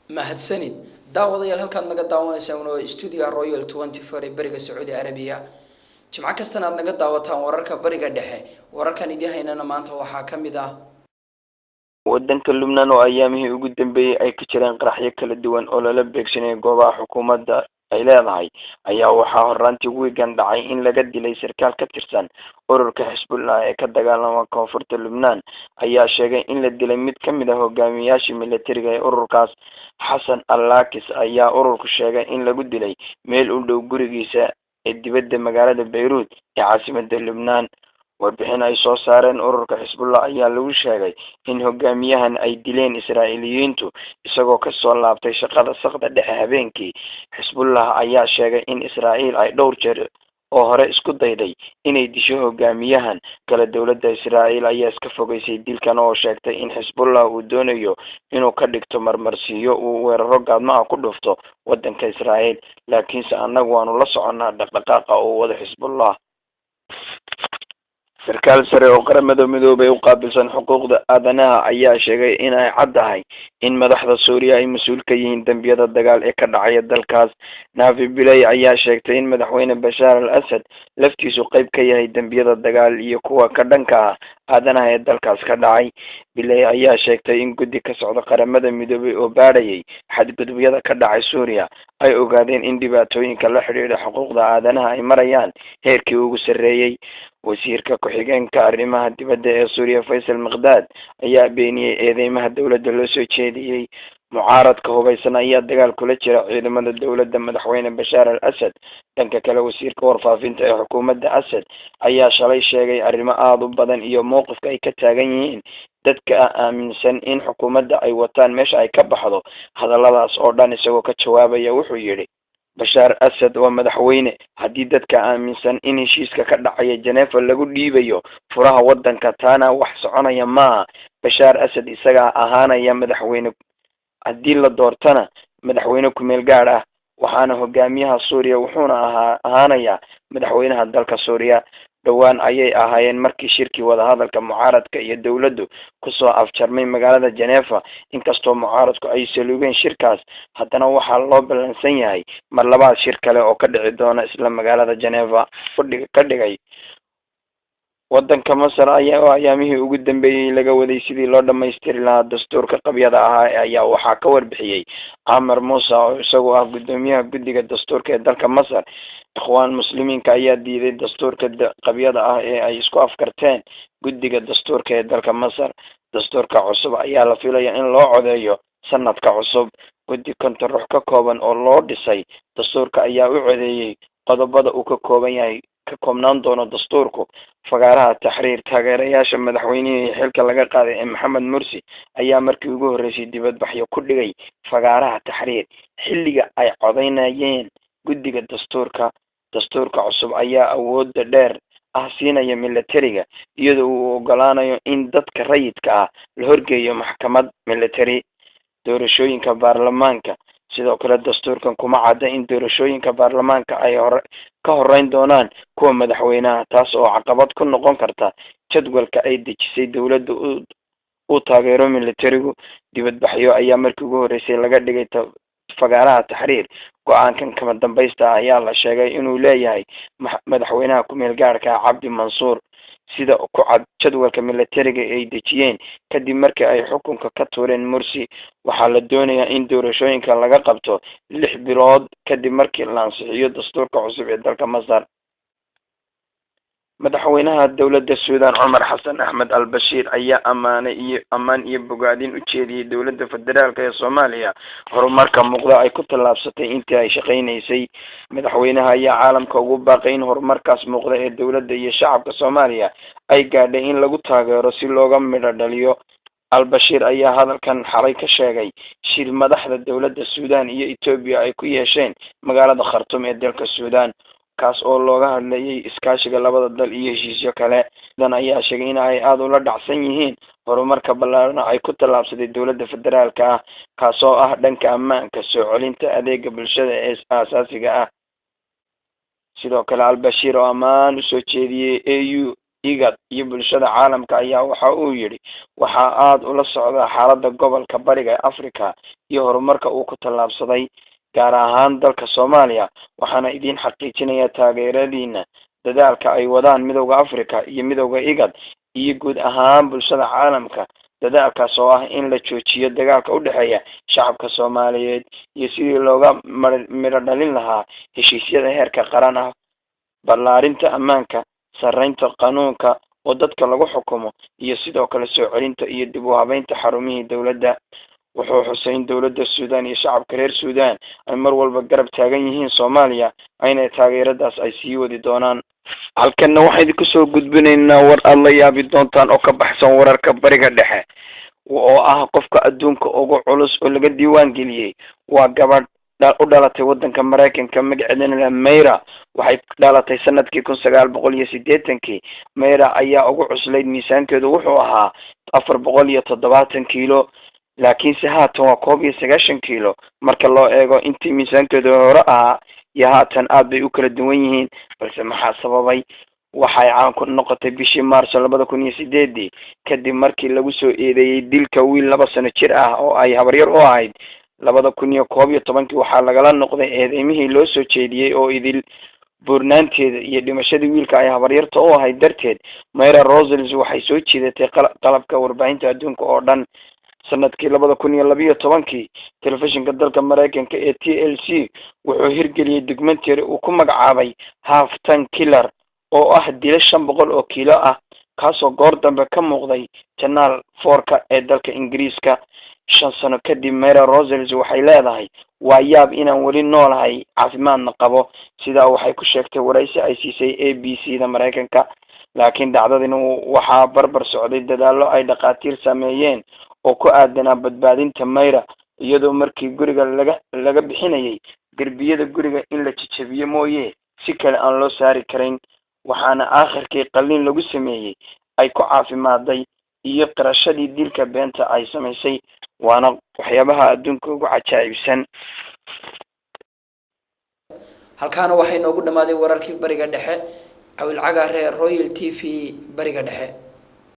Mahadsanid daawadayaal. Halkaad naga daawanaysaan waa studio Royal 24 ee bariga Sacuudi Arabiya. Jimco kastana aad naga daawataan wararka Bariga Dhexe. Wararkan idii haynana maanta waxaa ka mid ah: Wadanka Lubnaan oo ayaamihii ugu dambeeyey ay ka jireen qaraxyo kala duwan oo lala beegsanayay goobaha xukuumadda ay leedahay, ayaa waxaa horaantii wiigan dhacay in laga dilay sarkaal ka tirsan ururka Xisbullah ee ka dagaalama koonfurta Lubnaan, ayaa sheegay in la dilay mid ka mid ah hogaamiyayaashii militariga ee ururkaas. Xasan Allakis ayaa ururku sheegay in lagu dilay meel u dhow gurigiisa ee dibadda magaalada Bayruud ee caasimada Lubnaan. Warbixin ay soo saareen ururka Xisbullah ayaa lagu sheegay in hogaamiyahan ay dileen Israa'iiliyiintu isagoo kasoo laabtay shaqada saqda dhexe habeenkii. Xisbullah ayaa sheegay in Israa'iil ay dhowr jeer oo hore isku dayday inay disho hogaamiyahan kale. Dowladda Israa'iil ayaa iska fogeysay dilkan oo sheegtay in Xisbullah uu doonayo inuu ka dhigto marmarsiiyo uu weeraro gaadmo ah ku dhufto wadanka Israa'iil, laakiinse annagu waanu la soconnaa dhaqdhaqaaqa uu wado Xisbullah. Sarkaal sare oo Qaramada Midoobay u qaabilsan xuquuqda aadanaha ayaa sheegay in ay caddahay in madaxda Suuriya ay mas-uul ka yihiin dembiyada dagaal ee ka dhacaya dalkaas. Navi Bilay ayaa sheegtay in madaxweyne Bashaar al Asad laftiisu qayb ka yahay dembiyada dagaal iyo kuwa ka dhanka ah aadanaha ee dalkaas ka dhacay. Bilay ayaa sheegtay in guddi ka socda Qaramada Midoobay oo baadhayay xadgudubyada ka dhacay Suuriya ay ogaadeen in dhibaatooyinka la xidhiidha xuquuqda aadanaha ay marayaan heerkii ugu sarreeyey. Wasiirka ku-xigeenka arrimaha dibadda ee Suuriya, Faysal Miqdaad, ayaa beeniyey eedeymaha dowladda loo soo jeediyey. Mucaaradka hubaysan ayaa dagaal kula jira ciidamada dowladda madaxweyne Bashaar al Asad. Dhanka kale, wasiirka warfaafinta ee xukuumadda Asad ayaa shalay sheegay arrimo aada u badan iyo mowqifka ay ka taagan yihiin dadka aaminsan in xukuumadda ay wataan meesha ay ka baxdo. Hadalladaas oo dhan isagoo ka jawaabaya wuxuu yidhi: "Bashaar Asad waa madaxweyne. Haddii dadka aaminsan in heshiiska ka dhacaya Genefa lagu dhiibayo furaha waddanka, taana wax soconaya maaha. Bashaar Asad isagaa ahaanaya madaxweyne, haddii la doortana madaxweyne ku-meel gaad ah, waxaana hogaamiyaha Suuriya, wuxuuna ahaa ahaanayaa madaxweynaha dalka Suuriya." Dhowaan ayay ahaayeen markii shirkii wadahadalka mucaaradka iyo dowladdu kusoo afjarmay magaalada Genefa. Inkastoo mucaaradku ay saluugeen shirkaas, haddana waxaa loo ballansan yahay mar labaad shir kale oo ka dhici doona isla magaalada Geneva ka dhigay. Wadanka Masar ayaa oo ayaamihii ugu dambeeyey laga waday sidii loo dhamaystiri lahaa dastuurka qabyada ahaa ayaa waxaa ka warbixiyey Camar Muuse oo isagu ah guddoomiyaha guddiga dastuurka ee dalka Masar. Ikhwaan Muslimiinka ayaa diiday dastuurka qabyada ah ee ay isku afkarteen guddiga dastuurka ee dalka Masar. Dastuurka cusub ayaa la filaya in loo codeeyo sanadka cusub. Guddi 50 ruux ka kooban oo loo dhisay dastuurka ayaa u codeeyey qodobada uu ka kooban yahay, ka koobnaan doono dastuurku. Fagaaraha Taxriir, taageerayaasha madaxweynihii xilka laga qaaday ee Maxamed Mursi ayaa markii ugu horreysay dibadbaxyo ku dhigay fagaaraha Taxriir xilliga ay codeynayeen guddiga dastuurka. Dastuurka cusub ayaa awoodda dheer ah siinaya militariga, iyadoo uu ogolaanayo in dadka rayidka ah la horgeeyo maxkamad military. Doorashooyinka baarlamaanka: sidoo kale dastuurkan kuma cadda in doorashooyinka baarlamaanka ay hore ka horeyn doonaan kuwa madaxweynaha, taas oo caqabad ku noqon karta jadwalka ay dejisay dowladda uu taageero militarigu. Dibadbaxyo ayaa markii ugu horreysay laga dhigay fagaaraha Taxriir. Go-aankan kama dambaysta ah ayaa la sheegay inuu leeyahay madaxweynaha ku-meel gaarka ah, Cabdi Mansuur, sida ku cad jadwalka militariga ay dejiyeen kadib markii ay xukunka ka tuureen Mursi. Waxaa la doonayaa in doorashooyinka laga qabto 6 bilood kadib markii la ansixiyo dastuurka cusub ee dalka Masar. Madaxweynaha dowladda Suudan, Cumar Xasan Axmed Al Bashiir, ayaa ammaanay iyo ammaan iyo bogaadin u jeediyey dowladda federaalka ee Soomaaliya horumarka muuqda ay ku tallaabsatay intii ay shaqaynaysay. Madaxweynaha ayaa caalamka ugu baaqay in horumarkaas muuqda ee dowladda iyo shacabka Soomaaliya ay gaadhay in lagu taageero si looga midho dhaliyo. Al-Bashiir ayaa hadalkan xalay ka sheegay shir madaxda dowladda Suudan iyo Etoobiya ay ku yeesheen magaalada Khartum ee dalka Suudan, kaas oo looga hadlayay iskaashiga labada dal iyo heshiisyo kale. Dan ayaa sheegay in ay aada ula dhacsan yihiin horumarka ballaarana ay ku tallaabsaday dowladda federaalka ah, kaasoo ah dhanka ammaanka, soo celinta adeega bulshada ee aasaasiga ah. Sidoo kale, Al-Bashiir oo ammaan usoo jeediyey AU IGAD iyo bulshada caalamka ayaa waxa uu yidhi: "Waxaa aada ula socdaa xaaladda gobolka Bariga Africa iyo horumarka uu ku tallaabsaday, gaar ahaan dalka Soomaaliya. Waxaana idiin xaqiijinayaa taageeradiina dadaalka ay wadaan Midowda Africa iyo Midowda IGAD iyo guud ahaan bulshada caalamka, dadaalkaas oo ah in la joojiyo dagaalka u dhexeeya shacabka Soomaaliyeed iyo sidii looga midho dhalin lahaa heshiisyada heerka qaran ah, ballaarinta ammaanka, sarreynta qanuunka oo dadka lagu xukumo, iyo sidoo kale soo celinta iyo dib u habeynta xarumihii dowladda." Wuxuu xusay in dowladda Suudaan iyo shacabka reer Suudaan ay mar walba garab taagan yihiin Soomaaliya, ayna taageeradaas ay sii wadi doonaan. Halkanna waxaan idinku soo gudbinaynaa war aada la yaabi doontaan oo ka baxsan wararka Bariga Dhexe, oo ah qofka adduunka ugu culus oo laga diiwaan geliyey. Waa gabadh u dhalatay waddanka Maraykanka, magaceedana la Mayra. Waxay dhalatay sanadkii 1980-kii. Mayra ayaa ugu cuslayd, miisaankeedu wuxuu ahaa 470 kiilo, laakiinse haatan waa 91 kiilo. Marka loo eego intii miisaankeedu hore ahaa iyo haatan, aad bay u kala duwan yihiin. Balse maxaa sababay? Waxay caan ku noqotay bishii Maarso 2008-dii, kadib markii lagu soo eedeeyey dilka wiil 2 sano jir ah oo ay habaryar u ahayd. 2011-kii waxaa lagala noqday eedeymihii loo soo jeediyey oo idil, buurnaanteeda iyo dhimashadii wiilka ay habaryarta u ahayd darteed. Mayra Rosales waxay soo jiidatay qalabka warbaahinta adduunka oo dhan. Sanadkii 2012-kii, telefishinka dalka Maraykanka ee TLC wuxuu hirgeliyey documentary uu ku magacaabay Half Ton Killer, oo ah dilo 500 oo kiilo ah, kaasoo goor dambe ka muuqday Channel 4-ka ee dalka Ingiriiska. 5 sano kadib, Mayra Rosales waxay leedahay: "Waa yaab inaan weli noolahay, caafimaadna qabo." Sidaa waxay ku sheegtay waraysi ay siisay ABC da Maraykanka. Laakiin dhacdadin waxaa barbar socday dadaallo ay dhakhaatiir sameeyeen oo ku aadanaa badbaadinta Mayra, iyadoo markii guriga laga bixinayay derbiyada guriga in la jejebiyo mooye si kale aan loo saari karayn. Waxaana aakhirkii qalliin lagu sameeyey ay ku caafimaaday iyo qirashadii dilka beenta ay samaysay. Waana waxyaabaha adduunka ugu cajaa'ibsan. Halkaana waxay noogu dhammaaday wararkii Bariga Dhexe. Cawil Cagaare, Royal TV, Bariga Dhexe.